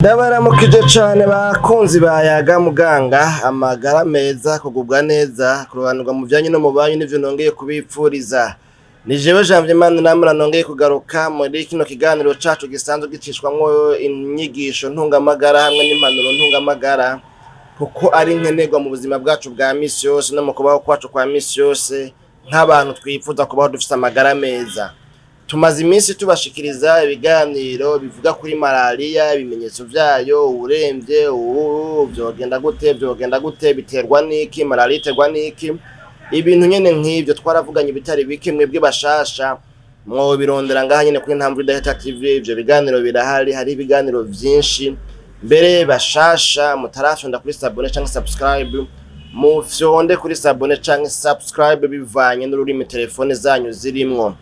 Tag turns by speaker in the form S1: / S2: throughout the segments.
S1: Ndabaramukije cane bakunzi ba Yaga Muganga, amagara meza, kugubwa neza, kurobanurwa mu vyanyu no mu banyu nivyo nongeye kubipfuriza. Ni jewe Janvier Manirambona nongeye kugaruka muri kino kiganiro cacu gisanzwe gicishwamwo inyigisho ntungamagara hamwe n'impanuro ntungamagara, kuko ari nkenerwa mu buzima bwacu bwa misi yose no mu kubaho kwacu kwa misi yose nk'abantu twipfuza kubaho dufise amagara meza. Tumaze iminsi tubashikiriza ibiganiro bivuga kuri malariya, ibimenyetso vyayo, uwuremvye, ubu vyogenda gute, vyogenda gute, biterwa n'iki, malariya iterwa n'iki, ibintu nyene nk'ivyo twaravuganye ibitari bike. Mwebwe bashasha mwobirondera ngaha nyene kuri Ntamvura Idahita TV, ivyo biganiro birahari, hari ibiganiro vyinshi. Mbere bashasha mutarafyonda kuri s'abonner canke subscribe, mufyonde kuri s'abonner canke subscribe bivanye n'ururimi telefone zanyu zirimwo.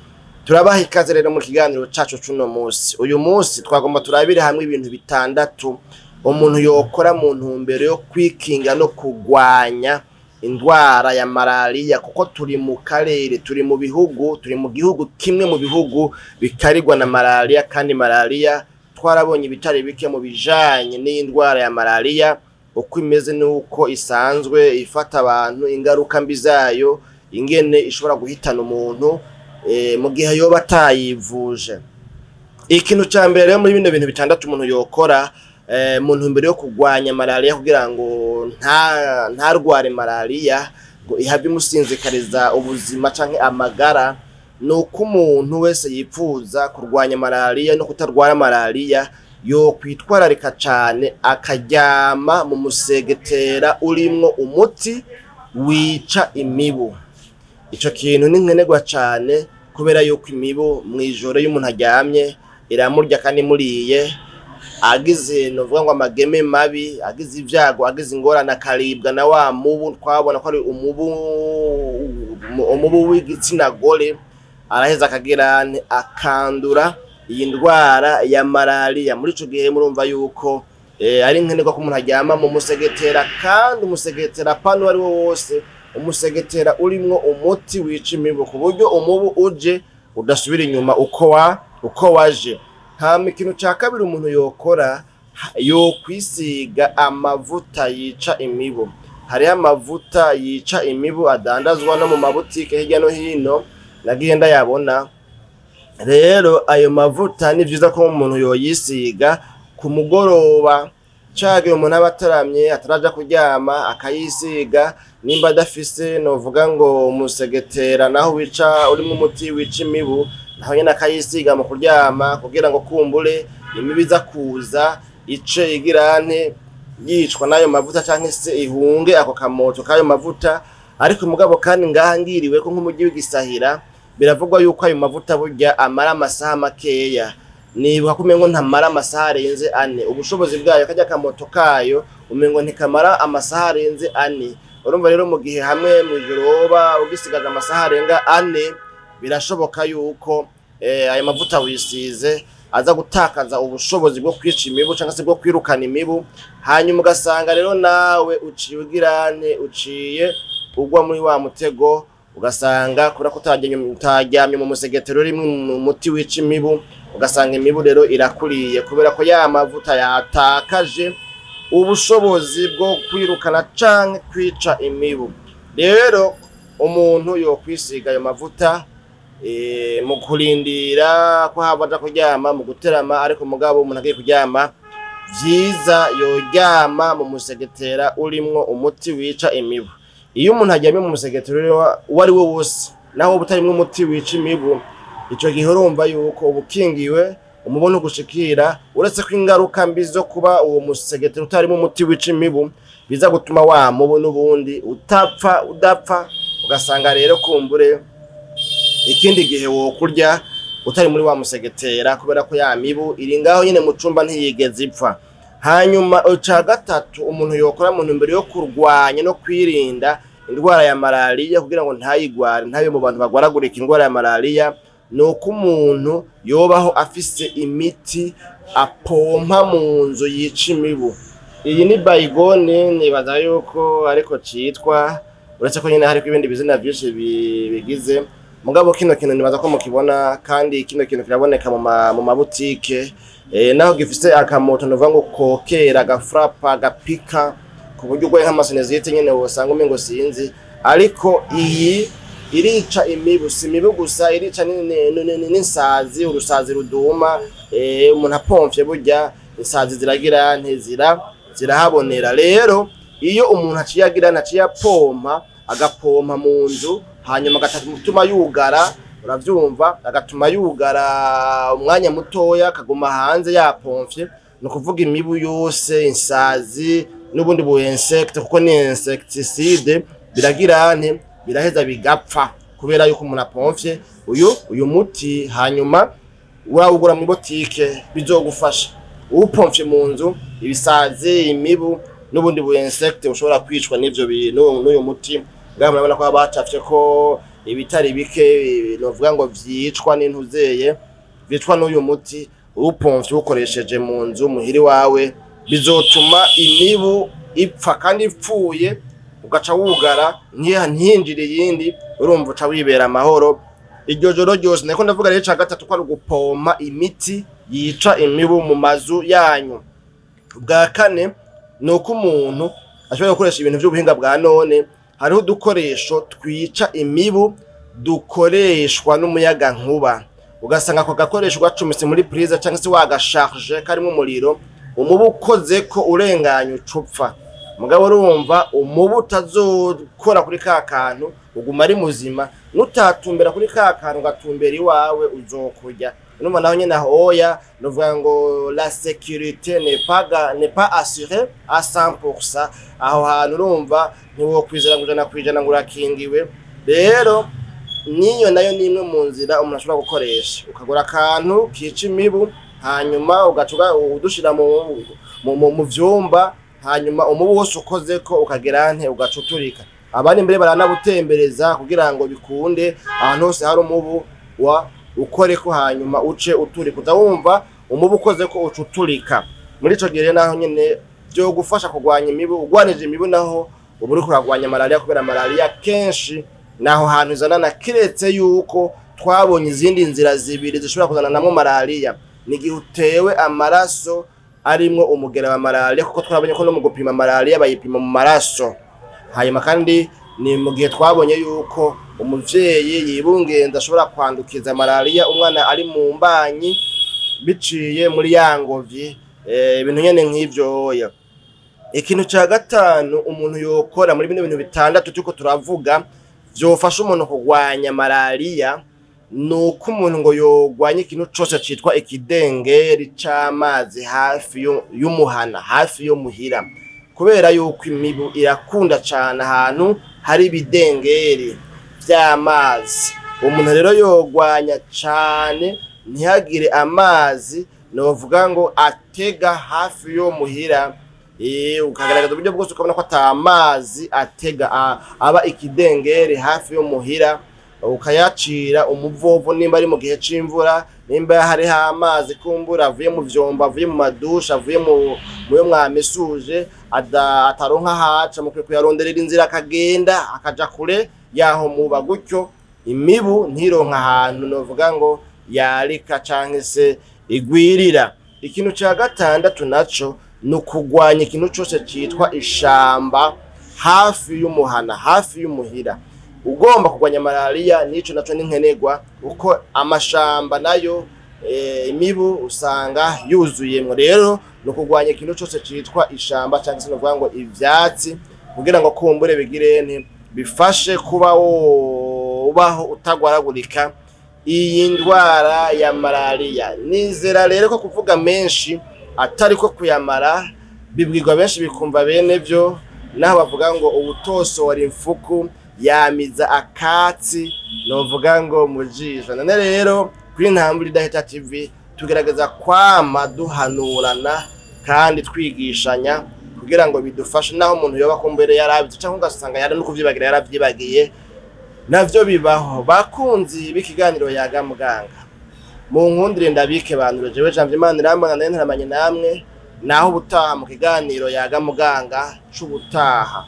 S1: Turabaha ikaze rero mu kiganiro cacu c'uno musi. Uyu musi twagomba turabire hamwe ibintu bitandatu umuntu yokora mu ntumbero yo kwikinga no kugwanya indwara ya malariya, kuko turi mu karere, turi mu bihugu, turi mu gihugu kimwe mu bihugu bikarirwa na malariya, kandi malariya twarabonye ibitari bike mu bijanye n'iyi ndwara ya malariya, uko imeze n'uko isanzwe ifata abantu, ingaruka mbi zayo, ingene ishobora guhitana umuntu mu gihe yoba atayivuje. Ikintu ca mbere rero muri bino bintu bitandatu umuntu yokora mu ntumbero yo kugwanya malariya kugira ngo ntarware malariya ngo ihave imusinzikariza ubuzima canke amagara, ni uko umuntu wese yipfuza kurwanya malariya no kutarwara malariya yokwitwararika cane akaryama mu musegetera urimwo umuti wica imibu. Ico kintu ni nkenerwa cane kubera yuko imibu mw'ijoro iyo umuntu aryamye iramurya, kandi imuriye agize novuga ngo amageme mabi, agize ivyago, agize ingorane akaribwa na wa mubu twabona ko ari umubu w'igitsina gore, araheza akagira akandura iyi ndwara ya malariya. Muri ico gihe murumva yuko ari nkenerwa ko umuntu aryama mu musegetera, kandi umusegetera apana uwari wo wose, umusegetera urimwo umuti wica imibu, ku buryo umubu uje udasubira inyuma uko waje. Hama ikintu ca kabiri umuntu yokora, yokwisiga amavuta yica imibu. Hariho amavuta yica imibu adandazwa no mu mabutike hirya no hino, nagiye ndayabona. Rero ayo mavuta ni vyiza ko umuntu yoyisiga ku mugoroba, cagihe umuntu aba ataramye ataraja kuryama akayisiga, nimba adafise novuga ngo umusegetera naho wica urimwo umuti wica imibu, naho nyene akayisiga mu kuryama kugira ngo kumbure imibu iza kuza ice igirante yicwa n'ayo mavuta canke se ihunge ako kamoto k'ayo mavuta. Ariko mugabo kandi ngaha ngiriweko nk'umuji w'igisahira, biravugwa yuko ayo mavuta burya amara amasaha makeya. Nibuka ko umengo ntamara amasaha arenze 4, ubushobozi bwayo karya kamoto kayo umengo ntikamara amasaha arenze 4. Urumva rero mu gihe hamwe mw'ijoro woba ugisigaje amasaha arenga 4, birashoboka yuko ayo mavuta wisize aza gutakaza ubushobozi bwo kwica imibu canke se bwo kwirukana imibu, hanyuma ugasanga rero nawe uciye ugirante, uciye ugwa muri wa mutego, ugasanga kubera ko utaryamye mu musegetero urimwo umuti wica imibu, ugasanga imibu rero irakuriye kubera ko ya mavuta yatakaje ubushobozi bwo kwirukana canke kwica imibu. Rero umuntu yokwisiga ayo mavuta mu kurindira ko hava aja kuryama, mu guterama. Ariko mugabo umuntu agiye kuryama, vyiza yoryama mu musegetera urimwo umuti wica imibu. Iyo umuntu aryamye mu musegetera uwo ari wo wose, naho woba utarimwo umuti wica imibu, ico gihe urumva yuko uba ukingiwe, umubu ntugushikira, uretse ko ingaruka mbi zo kuba uwo musegetera utarimwo umuti wica imibu biza gutuma wa mubu n'ubundi utapfa udapfa, ugasanga rero kumbure ikindi gihe wokurya utari muri wa musegetera, kubera ko ya mibu iri ngaho nyene mu cumba ntiyigeze ipfa. Hanyuma ica gatatu umuntu yokora mu ntumbero yo kurwanya no kwirinda indwara ya malariya kugira ngo ntayigware, ntabe mu bantu bagwaragurika indwara ya malariya, ni uko umuntu yobaho afise imiti apompa mu nzu yica imibu. Iyi ni bayigone, nibaza yuko ariko citwa, uretse ko nyene hariko ibindi bizina vyinshi bigize. Mugabo kino kintu nibaza ko mukibona, kandi kino kintu kiraboneka mu mabutike, naho gifise akamoto novuga ngo kokera gafrapa gapika ku buryo urwaye nk'ama sinusite nyene wosanga umengo sinzi, ariko iyi irica imibu, si imibu gusa, irica n'insazi, urusazi ruduma. Umuntu apomvye burya insazi ziragira ntizira zirahabonera. Rero iyo umuntu aciye agira ntaciye apompa, agapompa mu nzu, hanyuma agatuma yugara, uravyumva, agatuma yugara umwanya mutoya akaguma hanze yapomvye, ni ukuvuga imibu yose, insazi n'ubundi bu insecte, kuko ni insecticide, biragira nte biraheza bigapfa kubera yuko umuntu apomvye uyu muti. Hanyuma wawugura mu botike, bizogufasha uwupomvye mu nzu, ibisazi, imibu n'ubundi bu insecte bushobora kwicwa n'ivyo bintu n'uyu muti. Ngaha murabona ko baba bacafye ko ibitari bike novuga ngo vyicwa n'intuzeye, vyicwa n'uyu muti. Uwupomvye uwukoresheje mu nzu muhira iwawe, bizotuma imibu ipfa, kandi ipfuye ugaca wugara ntihinjire iyindi, urumva uca wibera amahoro iryo joro ryose. Niko ndavuga rero ica gatatu ko ari ugupompa imiti yica imibu mu mazu yanyu. Ubwa kane ni uko umuntu ashobora gukoresha ibintu vy'ubuhinga bwa none. Hariho udukoresho twica imibu dukoreshwa n'umuyagankuba, ugasanga ako gakoresho gacumise muri prise canke se wagasharge karimwo umuriro, umubu ukozeko urenganye ucupfa. Mugabo urumva umubu utazokora kuri ka kantu uguma ari muzima, nutatumbera kuri ka kantu ugatumbera iwawe uzokurya. Urumva naho nyene hoya novuga ngo la sécurité n'est pas assurée à 100%. Aho hantu urumva ntiwokwizera ngo 100% ngo urakingiwe. Rero niyo nayo ni imwe mu nzira umuntu ashobora gukoresha, ukagura akantu kica imibu, hanyuma ugaca udushira mu vyumba, hanyuma umubu wose ukozeko ukagira nte ugaca uturika. Abandi mbere baranabutembereza kugira ngo bikunde ahantu hose hari umubu wa ukoreko, hanyuma uce uturika, uza wumva umubu ukozeko uca uturika. Muri ico gihe naho nyene vyogufasha kurwanya imibu. Ugwanije imibu naho uba uriko uragwanya malariya, kubera malariya kenshi naho hantu izanana, kiretse yuko twabonye izindi nzira zibiri zishobora kuzananamwo malariya, ni igihe utewe amaraso arimwo umugera wa malariya, kuko twabonye ko no mu gupima malariya bayipima mu maraso. Hanyuma kandi ni mu gihe twabonye yuko umuvyeyi yibungenza ashobora kwandukiza malariya umwana ari mu mbanyi biciye muri ya ngobyi, ibintu nyene nk'ivyo. Ikintu ca gatanu umuntu yokora muri bino bintu bitandatu turiko turavuga vyofasha umuntu kurwanya malariya, ni uko umuntu ngo yogwanya ikintu cose citwa ikidengeri c'amazi hafi y'umuhana, hafi yo muhira, kubera yuko imibu irakunda cane ahantu hari ibidengeri vy'amazi. Umuntu rero yogwanya cane ntihagire amazi novuga ngo atega hafi yo muhira, ukagaragaza uburyo bwose ukabona ko ata mazi atega aba ikidengeri hafi yo muhira, ukayacira umuvovo nimba ari mu gihe c'imvura, nimba hariho amazi kumbura avuye mu vyombo, avuye mu madusha, avuye mu muyo mwamesuje, ataronka ahaca, mukwiye kuyaronderera inzira akagenda akaja kure yaho muba, gutyo imibu ntironka ahantu novuga ngo yarika canke se igwirira. Ikintu ca gatandatu naco ni ukugwanya ikintu cose citwa ishamba hafi y'umuhana, hafi y'umuhira. Ugomba kugwanya malariya nico naco ni nkenerwa, kuko amashamba nayo imibu usanga yuzuyemwo. Rero ni ukugwanya ikintu cose citwa ishamba canke se novuga ngo ivyatsi, kugira ngo kumbure bigire nti bifashe kuba wobaho utagwaragurika iyi ndwara ya malariya. Nizera rero ko kuvuga menshi atari ko kuyamara, bibwirwa benshi bikumva bene vyo, naho bavuga ngo uwutosora imfuku yamiza akatsi novuga ngo mu jisho. None rero kuri Ntambwe Idahita TV tugerageza kwama duhanurana kandi twigishanya kugira ngo bidufashe, naho umuntu yoba kumbere yarabizi canke ugasanga yari no kuvyibagira yaravyibagiye, navyo bibaho. Bakunzi b'ikiganiro Yaga Muganga, mu nkundire ndabike banure, jewe Janvier Imana irambona nari ntaramanye namwe, naho ubutaha mu kiganiro Yaga Muganga c'ubutaha.